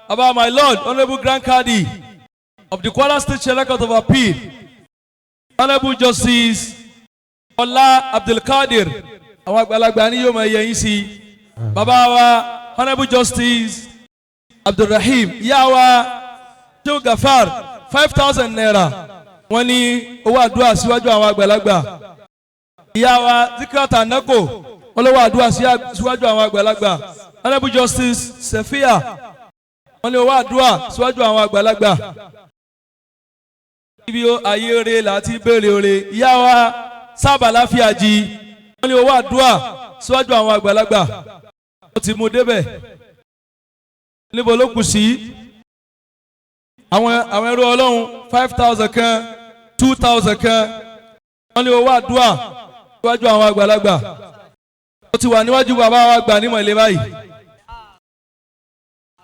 About my lord, Honourable Grand Kadi of the Kwara State Sharia Court of Appeal, Honourable Justice Ọlá Abdulkadir, àwọn àgbàlagbà ni yóò máa yẹ yín sí. Bàbá wa Honourable Justice Abdulrahim, ìyá wa Shehu Gafar, 5,000 naira, wọ́n ní owó àdúrà síwájú àwọn àgbàlagbà. Ìyá wa Zikrata Nako, wọ́n lọ́wọ́ àdúrà síwájú àwọn àgbàlagbà. Honourable Justice Sefia, wọ́n ní owó àdúrà síwájú àwọn àgbàlagbà. Ibi ayé ore láti béèrè ore. Ìyá wa Sábà Láfíàjì, wọ́n ní owó àdúrà síwájú àwọn àgbàlagbà. Ó ti mú débẹ̀. Níbo ló kù sí? Àwọn ẹrú Ọlọ́run 5,000 kan, 2,000 kan, wọ́n ní owó àdúrà síwájú àwọn àgbàlagbà. Ó ti wà níwájú bàbá wa gbà ní mọ̀lẹ́ báyìí.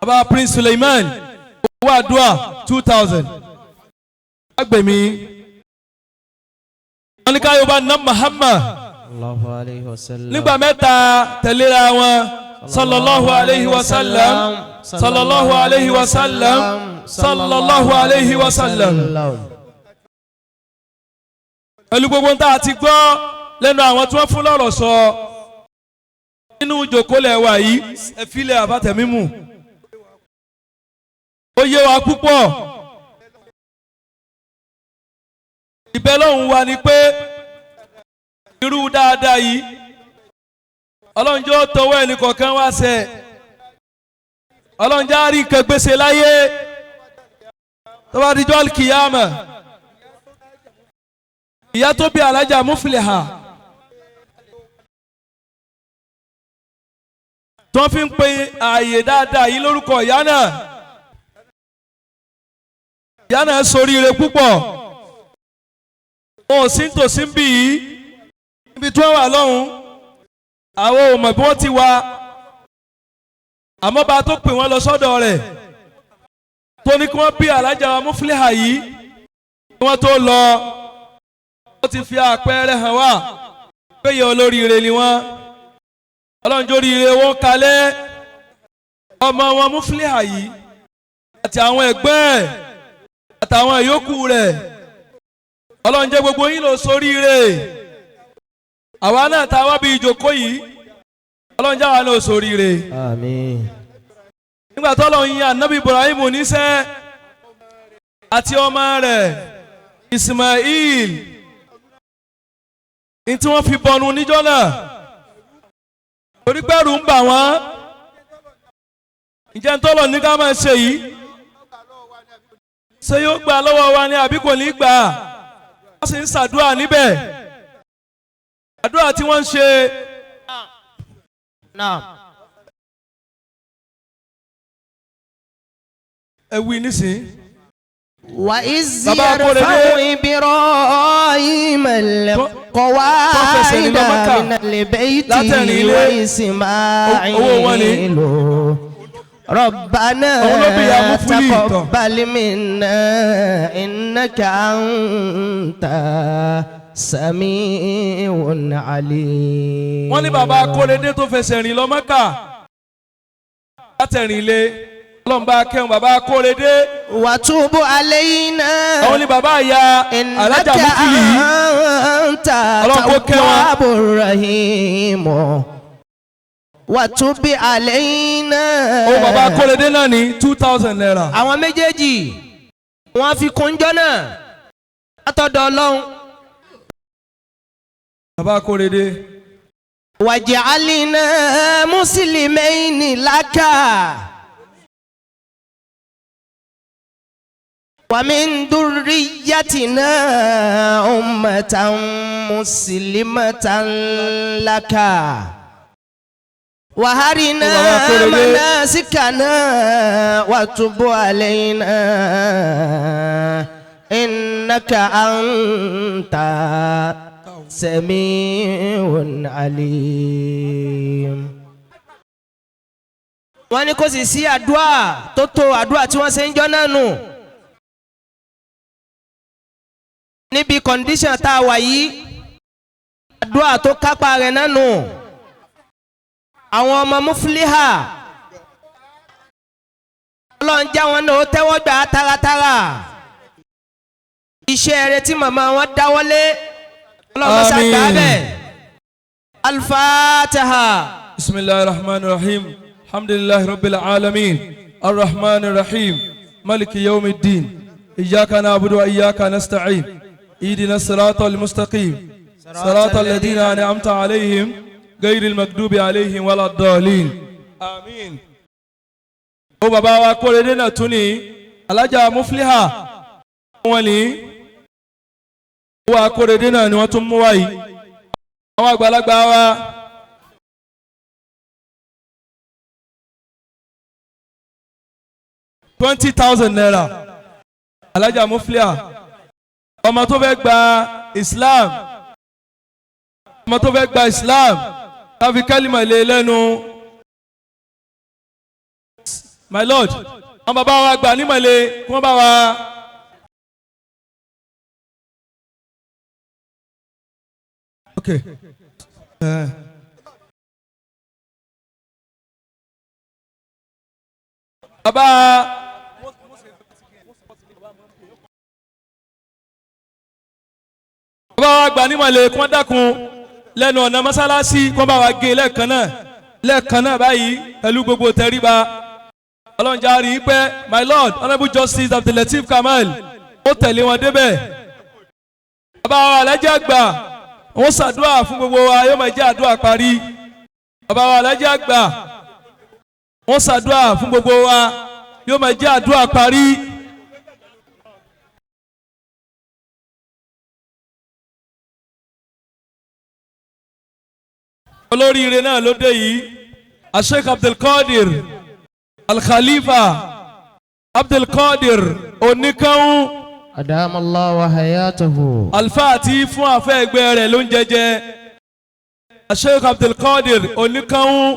Bàbá Prince Suleiman, owó àdúrà 2,000. Agbèmí. Wọ́n ní ká yóò bá ná Muhammad Allahu alayhi wa sallam. nígbà mẹ́ta tẹ̀léra wọn. Sallallahu alayhi wa sallam, sallallahu alayhi wa sallam, sallallahu alayhi wa sallam. Pẹ̀lú gbogbo tá a ti gbọ́ lẹ́nu àwọn tí wọ́n fún lọ́rọ̀ sọ nínú ìjòkólẹ̀ wa yìí, ẹ filẹ̀ àbátẹ̀mímù, ó yé wa púpọ̀. Ìbẹ́ lọ́hùn wa ni pé irú dáadáa yìí, Ọlọ́run jọ̀ọ́ tọwọ́ ẹnì kọ̀ọ̀kan wá ṣẹ. Ọlọ́run jẹ́ àrí nǹkan gbèsè láyé tó bá dijọ́ alikiyama. Ìyá tó bí Alhaja Mufliha tó fi ń pe ààyè dáadáa yìí lórúkọ ìyá náà. Ìyá náà ṣoríire púpọ̀. Wọn ò sí nítòsí ń bì yìí, níbi tí wọ́n wà lọ́hùn àwọn ò mọ̀ bí wọ́n ti wá, àmọ́ bá a tó pè wọ́n lọ sọ́dọ̀ rẹ̀ tó ní kí wọ́n bí Alhaja Mufliha yìí kí wọ́n tó lọ, ó ti fi àpẹẹrẹ hàn wá pé ìyá olóríire ni wọ́n. Ọlọ́run jó ríire wọn kalẹ̀. Ọmọ wọn Mufliha yìí Àti àwọn ẹ̀gbọ́n ẹ̀ àtàwọn ìyókù rẹ̀. Ọlọ́run jẹ́ gbogbo yín lọ sóríire. Àwa náà ta wá bí ìjókòó yìí. Ọlọ́run jẹ́ àwa náà sóríire. Àmín. Nígbà tó Ọlọ́run yan Ànábì Ibrahim níṣẹ́ àti ọmọ rẹ̀ Ismail ní tí wọ́n fi bọnu níjọ́ náà torí pẹ́rù ń bà wọ́n. Ǹjẹ́ ntọ́lọ̀ ní ká máa ṣe yìí, ṣé yóò gbà lọ́wọ́ wa ni àbí kò ní gbà? Wọ́n sì ń ṣàdúrà níbẹ̀, àdúrà tí wọ́n ń ṣe. Ẹ wí nísìnyí. وإذ Bàbá Akóredé. يرفع إبراهيم القواعد lọ Mẹ́kà. من البيت Látẹ̀rìn ilé. وإسماعيل Owó wọn ni. ربنا Òun ló bí ìyá Mufuli ìtàn. تقبل منا إنك أنت سميع عليم. Wọ́n ní bàbá Akóredé tó fẹsẹ̀ rìn lọ Mẹ́kà látẹ̀rìn ilé. Ọlọ́run bá kẹ́hùn bàbá Akóredé. وتوب علينا Àwọn ní bàbá ìyá Alájà إنك Mufuli yìí. أنت Ọlọ́run kó kẹ́ wọn. تواب الرحيم وتب علينا. Ó bàbá Akóredé náà ní 2,000 naira. Àwọn méjèèjì wọ́n fi kúnjọ́ náà látọ̀dọ̀ Ọlọ́run. Bàbá Akóredé. وجعلنا مسلمين لك ومن ذريتنا أمة مسلمة لك وهرنا مناسكنا وتب علينا إنك أنت سميع عليم. Wọ́n ní kò sì sí àdúrà tó tó àdúrà tí wọ́n ṣe ń jọ́ náà nù níbi condition tá a wà yìí, àdúrà tó kápá rẹ̀ náà nù. Àwọn ọmọ mufliha, Ọlọ́run já wọn náà ó tẹ́wọ́ gbà á taratara. Iṣẹ́ rẹ̀ tí màmá wọn dáwọ́lé, Ọlọ́run ṣàgbà Àmín. bẹ́ẹ̀. Al-Fatiha. Bismillahir Rahmanir Rahim. Alhamdulillahi Rabbil Alamin. Ar-Rahmanir Rahim. Maliki Yawmiddin. Iyyaka na'budu wa iyyaka nasta'in. Ihdina as-siratal mustaqim. Siratal ladina an'amta alayhim ghayril maghdubi alayhim waladdallin. Àmín. Ó bàbá wa Akóredé náà tún ní Alájà Mufliha wọn ní owó Akóredé náà ni wọ́n tún mú wáyìí. Àwọn àgbàlagbà wa. 20,000 naira. Alájà Mufliha, ọmọ tó fẹ́ gba Islam, ọmọ tó fẹ́ gba Islam káfí kálímà lé lẹ́nu. My lord, àwọn bàbá wa gbà nímọ̀lẹ́ kí wọ́n bá wa. Okay. Bàbá bàbá wa gbà nímọ̀lẹ́ kí wọ́n dákun lẹ́nu ọ̀nà mọ́sálásí kí wọ́n bá wa gé lẹ́ẹ̀kan náà lẹ́ẹ̀kan náà báyìí pẹ̀lú gbogbo tẹríba. Ọlọ́njà rí i pé my lord honourable justice Abdulateef Kamal ó tẹ̀lé wọn débẹ̀. Bàbá wa Alhaji àgbà wọ́n ṣàdúrà fún gbogbo wa, yóò máa jẹ́ àdúrà parí. Bàbá wa Alhaji àgbà wọ́n ṣàdúrà fún gbogbo wa, yóò máa jẹ́ àdúrà parí. Olóríire náà ló dé yìí, Sheikh Abdulkadir Al-Khalifa Abdulkadir Oníkàún. أدام الله وحياته. Alfa àti fún àfẹ́ ẹgbẹ́ rẹ̀ ló ń jẹjẹ. Sheikh Abdulkadir Oníkàún,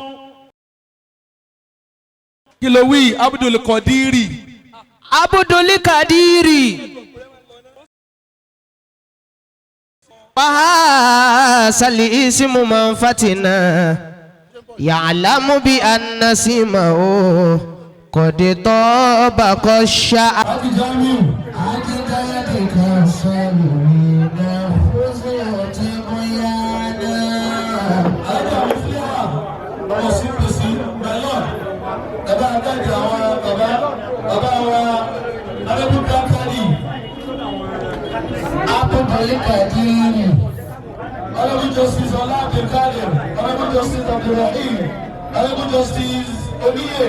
kí ló wí? Abdulkadiri. Abdulkadiri. وهذا الاسم من فتنا يعلم بأن اسمه قد طابق الشعب Haji Jamiu. أجدادك صلونا خذ بيانا Alájà Mufliha ọmọ CPC my lord. Bàbá Adájọ́ àwọn bàbá bàbá wa Adébúkà Kadi. عبد القدير Honourable Justice Ọlá Abdulkadir. Honourable Justice Abdulrahim. Honourable Justice Oníyè.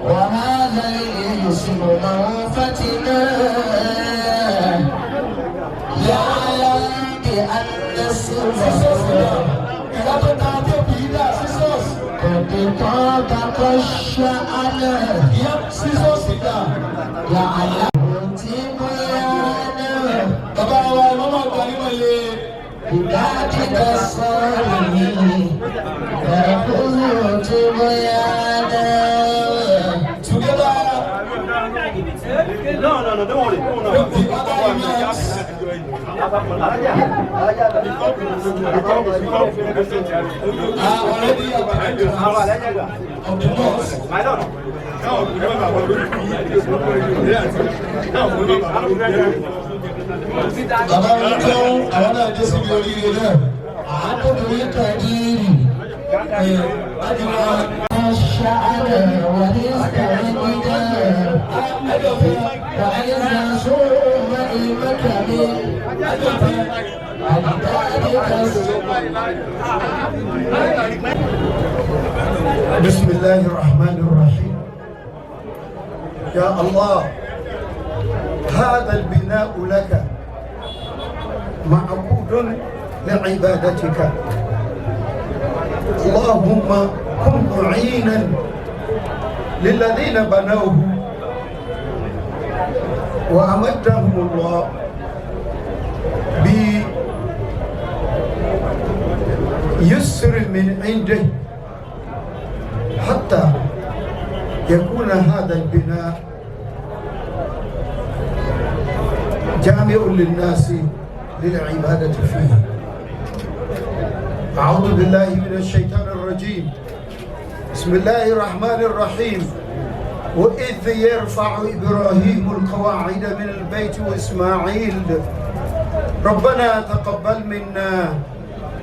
وهذا الاسم موفتنا يعلم بأن Sísọ́ọ̀sì náà. السر Ìyá tó ta téèpù yìí dà sísọ́ọ̀sì. قد طابق الشأن Ìyá sísọ́ọ̀sì dà. يعلم تبيانا Bàbá wa ìmọ̀mọ̀ àgbà nímọ̀ ilé. بذاتك الصالحين تأخذ تبيانا Together. With the other imams. Are already at the entrance of the mosque. Bàbá mi tó àwọn náà dé síbi oríire náà. عبد القدير Láti wá الشعر والاستعداد وإذا صوم المكان أجدادك بسم الله الرحمن الرحيم يا الله هذا البناء لك معبود لعبادتك اللهم كن معينا للذين بنوه وأمدهم الله بيسر من عنده حتى يكون هذا البناء جامع للناس للعبادة فيه. أعوذ بالله من الشيطان الرجيم. بسم الله الرحمن الرحيم. وإذ يرفع إبراهيم القواعد من البيت وإسماعيل ربنا تقبل منا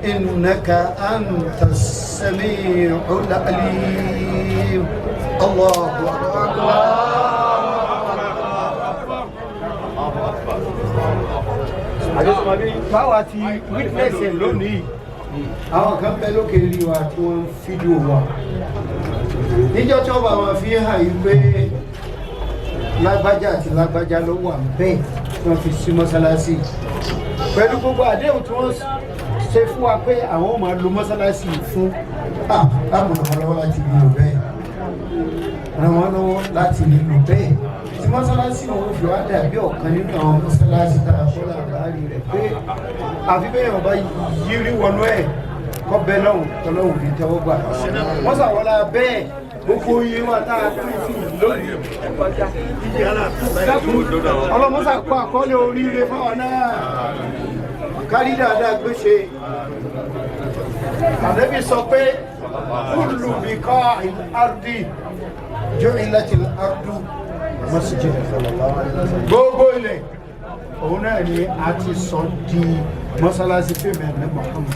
إنك أنت السميع العليم. الله أكبر. Báwa ti witness ẹ̀ lónìí, àwọn kan bẹ lókè rí wa tí wọ́n ń fídíò wa níjọ́ tí wọ́n bá wọn fi hàn yí pé lágbájá àti lágbájá ló wà bẹ́ẹ̀ tí wọ́n fi sí mọ́sálásí pẹ̀lú gbogbo àdéhùn tí wọ́n ṣe fún wa pé àwọn ò máa lo mọ́sálásí fún àmọ̀nà wọn lọ́wọ́ láti lò bẹ́ẹ̀, ràn wọ́n lọ́wọ́ láti lè lò bẹ́ẹ̀ tí mọ́sálásí òun fi wá dàbí ọ̀kan nínú àwọn mọ́sálásí tá a kọ́ làbárí rẹ̀ pé àfi bẹ́ẹ̀ ọba yírí wọnú ẹ̀ kọ́ bẹ́ẹ̀ lọ́hùn tọ́lọ́hùn ní tẹ́wọ́ gbà wọ́n sàwọ́lá bẹ́ẹ̀ gbogbo iye wa tá a pín sí lónìí ọlọ́mọ́sà kọ́ àkọọ́lẹ̀ oríire fáwọn náà kárí dáadáa gbéṣe. Ànábì sọ pé kúlù bí kọ́ àrùdí ju'ilatil ardu masjid. Gbogbo ilẹ̀ òun náà ni a ti sọ di mọ́sálásí fèmí ẹ̀mí Muhammad.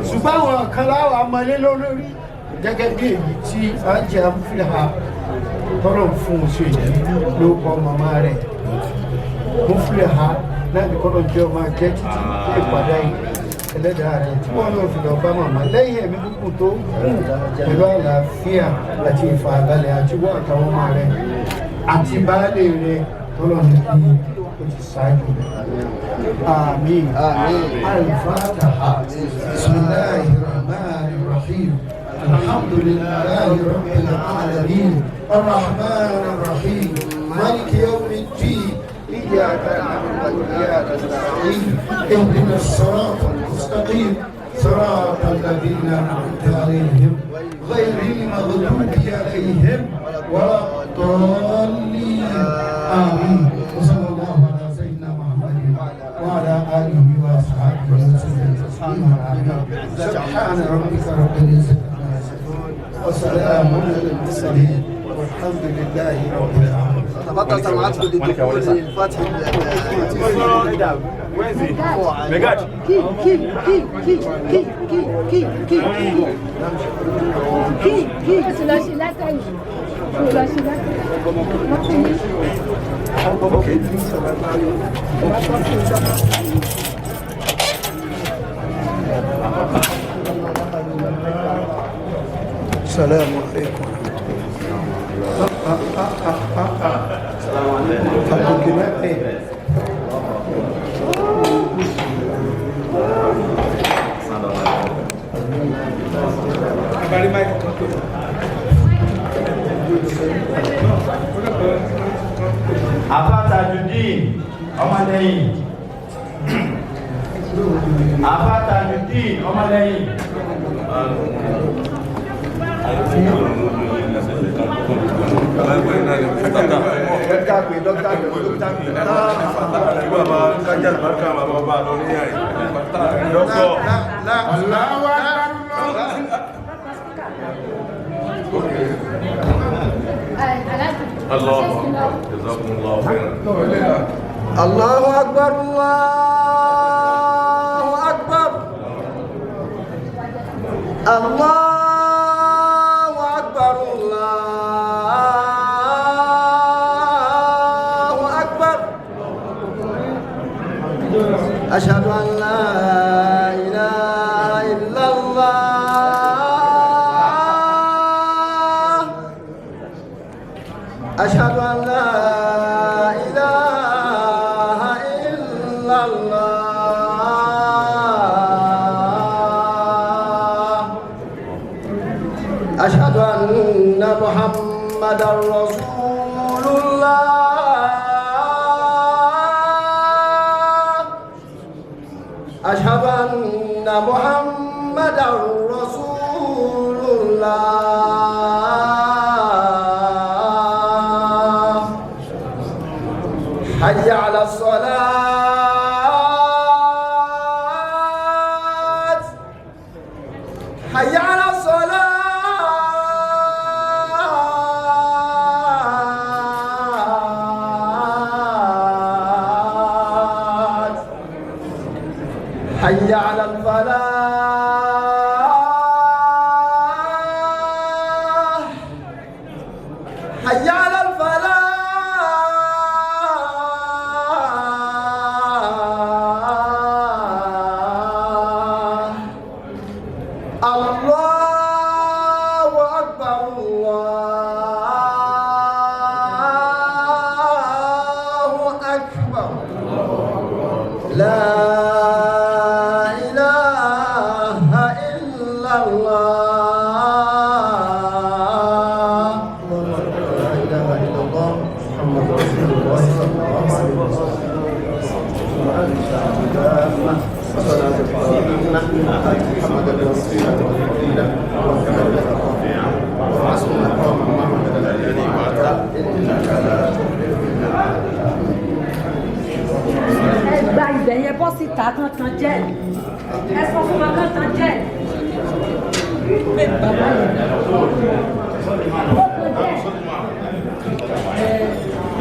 Ṣùgbọ́n àwọn kan láwọn amalé lórí gẹ́gẹ́ bí èyí tí Alhaji Mufliha tọ́lọ̀ fún un ṣe yìí ló kọ́ màmá rẹ̀. Mufliha náà ní kọ́lọ̀ jẹ́ ọmọ akẹ́ títí dé ìpàdé yìí ẹlẹ́dàá rẹ̀ tí wọ́n náà fi lọ bá màmá lẹ́yìn ẹ̀mí gúngùn tó kù pẹ̀lú àlàáfíà àti ìfàbalẹ̀ àti wọ́n àtàwọn ọmọ rẹ̀ àti baálé rẹ̀ tọ́lọ̀ ní kí ó ti ṣáájú rẹ̀. Àmín. Al-Fatiha. Bismillahir Rahmanir Rahim. Alhamdulillahi Rabbil Alamin. Ar-Rahmanir Rahim. Maliki Yawmiddin. إياك نعبد وإياك نستعين اهدنا الصراط المستقيم صراط الذين أنعمت عليهم غير المغضوب عليهم ولا الضالين. آمين. وصلى الله على سيدنا محمد وعلى آله وأصحابه وسلم تسليما. سبحان ربك رب العزة عما يصفون وسلام على المرسلين. والحمد لله رب العالمين. تفضل سمعتكم للدخول للفتح. Kí kí kí kí kí kí kí kí kí kí. Ó ti lọ sí látẹ̀yìn. Ó lọ sí látẹ̀yìn. Wọ́n ti ní. السلام عليكم. السلام عليكم. Afa Tajudeen ọmọlẹ́yìn. Afa Tajudeen ọmọlẹ́yìn. الله أكبر الله أكبر الله أكبر الله أكبر. أشهد أن لا إله إلا الله. أشهد أن لا إله إلا الله. أشهد أن محمدا رسول الله. أشهد أن محمدا رسول الله. حي على الصلاة. حي على الصلاة. حي على الفلاح. حي على الفلاح. الله أكبر الله أكبر. لا إله إلا الله. لا إله إلا الله محمد رسول الله صلى الله عليه وسلم. محمد الوسيلة والفضيلة والدرجة الرفيعة وعصم مقام محمد الذي وعدته إنك لا تخلف الميعاد. Ẹ gba ibẹ̀ yẹn bọ́ síta kán tan jẹ́ ẹ sọ fún wa kán tan jẹ́ pé bàbá yẹn ó tan jẹ́ ẹ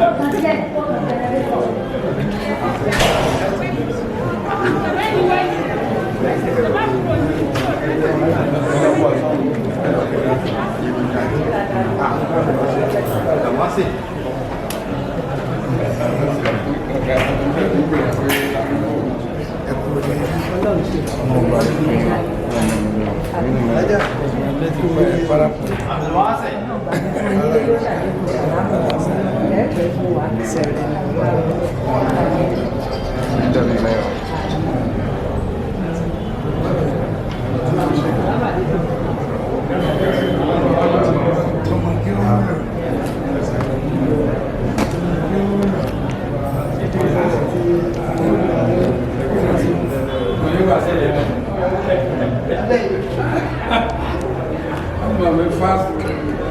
ó tan jẹ́ ó tan jẹnẹrétọ̀.